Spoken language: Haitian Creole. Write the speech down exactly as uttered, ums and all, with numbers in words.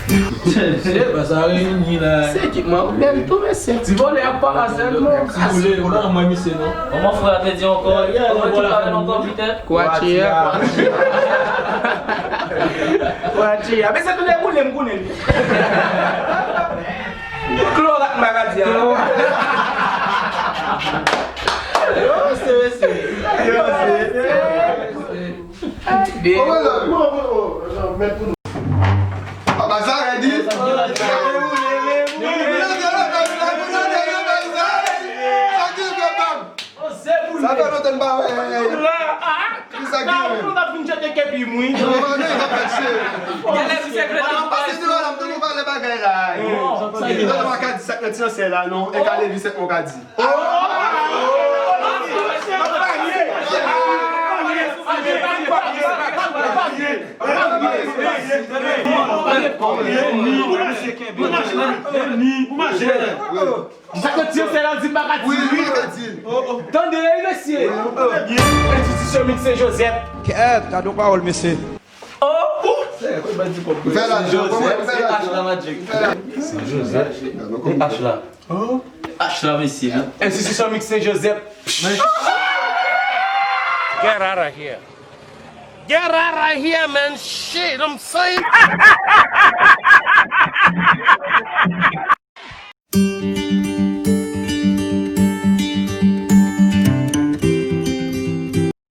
Se pa sa reyini la. Se ekipman bèl tou, mesye. Ti vòlè ap parasèl non. Si w vle, bon, mwen misye non. Kòman frè a te di ankò? Kòman ti pale ankò, Pita? Kuatia. Kuatia. Mesye, tou dewoule m konnen li. Klorat m pa ka di a. Yo, se mesye. Yo, se. Bon, bon, bon, bon, bon, mèt pou nou. Papa, sa rèd wi. Sa fè lontan n pa wè. Kisa ki gen? Pase devan la, m toujou pale bagay la. Sa ki gen? Mwen ka di sa k nan ti ansyen la non. E ka levi sèt mwen ka di. Sa k nan ti ansyen la di m pa ka di wi. Tande wi mesye. Enstitisyon Mik Sen Jozèf. Kèt, gade yon pawòl mesye. Oh! Fè lajan, kòman fè lajan? H la, Magic. Fè lajan. Joseph. E H la. H la, mesye. Enstitisyon Mik Sen Jozèf. Get out of here. Get out of here, man. Shit, I'm saying.